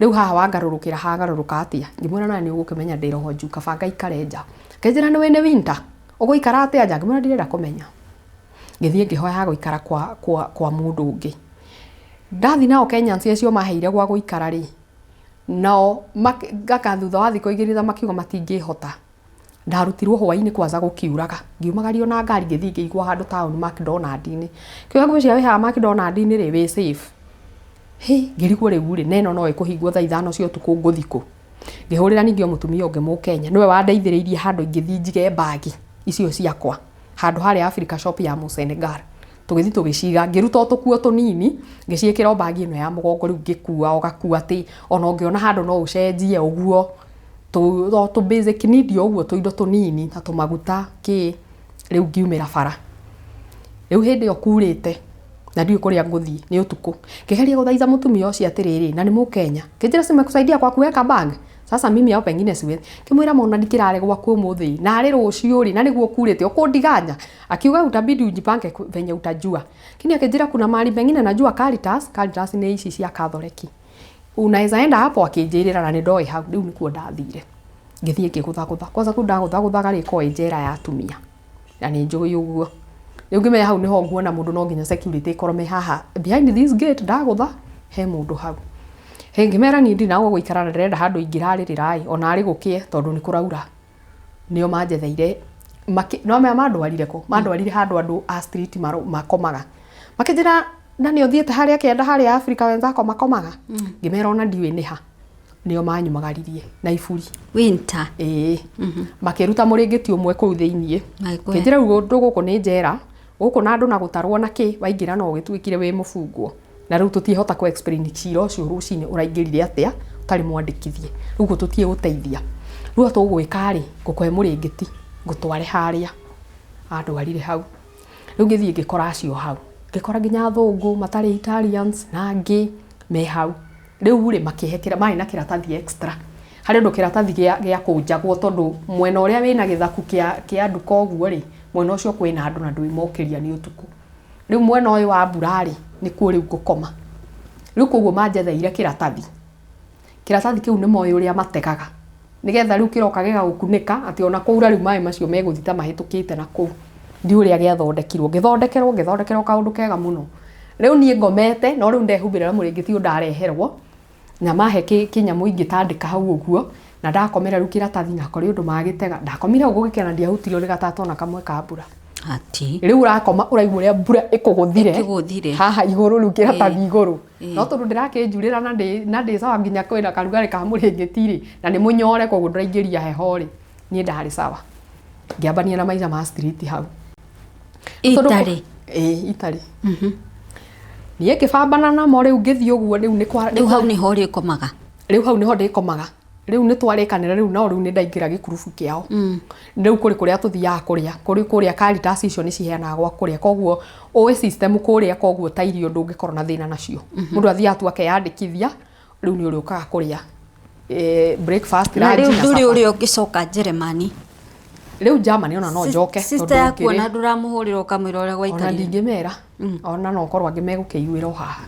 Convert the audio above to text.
Rĩu haha wangarũrũkĩra hagarũrũka atĩa? Ngĩmwĩra nawe nĩ ũgũkĩmenya ndĩ roho njuu kaba ngaikare nja. Akĩnjĩra nĩũĩ nĩ winter ũgũikara atĩa nja? Ngĩmwĩra ndirenda kũmenya. Ngĩthiĩ ngĩhoya ha gũikara kwa, kwa, kwa mũndũ ũngĩ. Ndathiĩ nao Kenyans acio maheire gwa gũikara rĩ, nao ngaka thutha wa thikũ 2 makiuga matingĩhota. Ndarutirwo hwainĩ kwanza gũkiuraga. Ngiumagario na ngari ngĩthiĩ ngĩigwo handũ taũni McDonald-inĩ. Ngĩuga ngwĩciria wĩ haha McDonald-inĩ rĩ, wĩ safe. Hĩ, ngĩrigwo rĩu rĩ, na ĩno no ĩkũhingwo thaa 5 cia ũtukũ ngũthiĩ kũ? Ngĩhũrĩra ningĩ o mũtumia ũngĩ mũkenya, nĩwe wandeithĩrĩirie handũ ingĩthiĩ njige mbagi icio ciakwa, handũ harĩa Africa Shop ya mũ Senegal. Tũgĩthiĩ tũgĩciga, ngĩruta o tũkuo tũnini, ngĩciĩkĩra o mbagi ĩno ya mũgongo rĩu ngĩkua o gakua atĩ ona ũngĩona handũ no ũcenjie ũguo. O tũ basic need o ũguo tũindo tũnini ta tũmaguta kĩ, rĩu ngiumĩra bara. Rĩu hĩndĩ ĩyo kurĩte na ndiũĩ kũrĩa ngũthiĩ nĩ ũtukũ. Ngĩgeria gũthaitha mũtumia ũcio atĩrĩrĩ, na nĩ mũkenya, akĩnjĩra si nimekusaidia kwa kuweka bag? Sasa mimi hao pengine siwezi. Ngĩmwĩra ma ona ndikĩrare gwaku ũmũthĩ narĩ rũciũ rĩ, na nĩguo kurĩte ũkũndigania? Akiuga utabidi ujipange venye utajua. Lakini akĩnjĩra kuna mahali pengine najua Caritas, Caritas nĩ ici cia Catholic. Unaweza enda hapo akĩnjĩrĩra na nĩ ndoĩ hau, rĩu nĩkuo ndathire. Ngĩthiĩ ngĩgũthagũtha. Kwanza kũu ndagũthagũthaga rĩ, ĩkoragwo ĩ njera ya atumia. Na nĩ njũĩ ũguo. Rĩu ngĩmenya hau nĩho nguona mũndũ no nginya security ĩkorwo me haha behind this gate ndagũtha, he mũndũ hau. Hĩ ngĩmera niĩ ndirĩ na gwa gũikara na ndĩrenda handũ ingĩrarĩrĩra ĩ, ona arĩ gũkĩe tondũ nĩ kũraura. Nĩo manjetheire, nĩwamenya mandwarire kũ? Mandwarire handũ andũ a street makomaga. Makĩnjĩra na nĩ ũthiĩte harĩa kĩanda harĩa Afrika wenzako makomaga? Ngĩmera ona ndiũĩ nĩ ha. Nĩo manyumagaririe na iburi. Winter. Ĩĩ. Makĩruta mũrĩngĩti ũmwe kũu thĩiniĩ. Magĩkũhe. Kĩnjĩra rĩu ũndũ gũkũ nĩ njera, gũkũ na andũ na gũtarwo na kĩ, waingĩra no ũgĩtuĩkire wĩ mũbungwo. Na rĩu tũtiĩhota kũ explain cira ũcio rũcinĩ ũraingĩrire atĩa ũtarĩ mwandĩkithie. Rĩu ũguo tũtiĩgũteithia. Rĩu ũrĩa tũgwĩka rĩ, ngũkũhe mũrĩngĩti, ngũtware harĩa. Andwarire hau. Rĩu ngĩthiĩ ngĩkora acio hau. Ngĩkora nginya athũngũ matarĩ Italians na angĩ me hau. Rĩu rĩ makĩhe marĩ na kĩratathi extra. Harĩ ũndũ kĩratathi gĩakũnjagwo tondũ mwena ũrĩa wĩna gĩthaku kĩa nduka ũguo rĩ, mwena ũcio kwĩna andũ na ndwĩmokĩria nĩ ũtukũ. Rĩu mwena ũyũ wa mbura rĩ, nĩkuo rĩu ngũkoma. Rĩu koguo manjetheire kĩratathi. Kĩratathi kĩu nĩ moĩ ũrĩa mategaga. Nĩgetha rĩu kĩroka gĩgagũkunĩka atĩ ona kwaura rĩu maĩ macio megũthiĩ ta mahĩtũkĩte na kũu. Ndiũĩ ũrĩa gĩathondekirwo. Ngĩthondekerwo, ngĩthondekerwo kaũndũ kega mũno. Rĩu niĩ ngomete, no rĩu ndehumbĩra na mũrĩngĩti ũyũ ndareherwo, na mahe kĩnyamũ ingĩtandĩka hau ũguo, na ndakomera rĩu kĩratathi na kũrĩ ũndũ magĩtega. Ndakomire hau gũgĩkĩa na ndiahutirio nĩ gatata ona kamwe ka mbura. Ati. Rĩu ũrakoma ũraigua ũrĩa mbura ĩkũgũthire Ĩkũgũthire. haha igũrũ rĩu kĩratathi igũrũ. No tondũ ndĩrakĩnjurĩra na ndĩ na ndĩ sawa nginya kwĩna karugarĩ ka mũrĩngĩti rĩ, na nĩ mũnyore koguo ndũraingĩria heho rĩ, niĩ ndarĩ sawa. Ngĩambania na maica ma street hau. Itarĩ. Ĩĩ itarĩ. Niĩ ngĩbambana namo rĩu ngĩthiĩ ũguo rĩu nĩ kwa Rĩu hau nĩho ũrĩkomaga. Rĩu hau nĩho ndĩkomaga. Rĩu nĩ twarĩkanĩra rĩu nao rĩu nĩ ndaingĩra gĩkurubu kĩao. Rĩu kũrĩ kũrĩa tũthiaga kũrĩa, kũrĩ kũrĩa Caritas icio nĩ ciheanaga gwa kũrĩa koguo ũĩ system kũrĩa koguo ta irio ndũngĩkorwo na thĩna nacio. Mũndũ athiaga tu akeyandĩkithia, rĩu nĩ ũrĩũkaga kũrĩa breakfast, Na lunch rĩu na ndũrĩ supper. ũrĩa ũngĩcoka Jeremani. Rĩu Germany ona no njoke Sister tondũ yaku ngĩrĩ ona ndũramũhũrĩra ũkamwĩra ũrĩa ona gwaikarire. ndingĩmera ona no korwo angĩ megũkĩiguĩra o haha.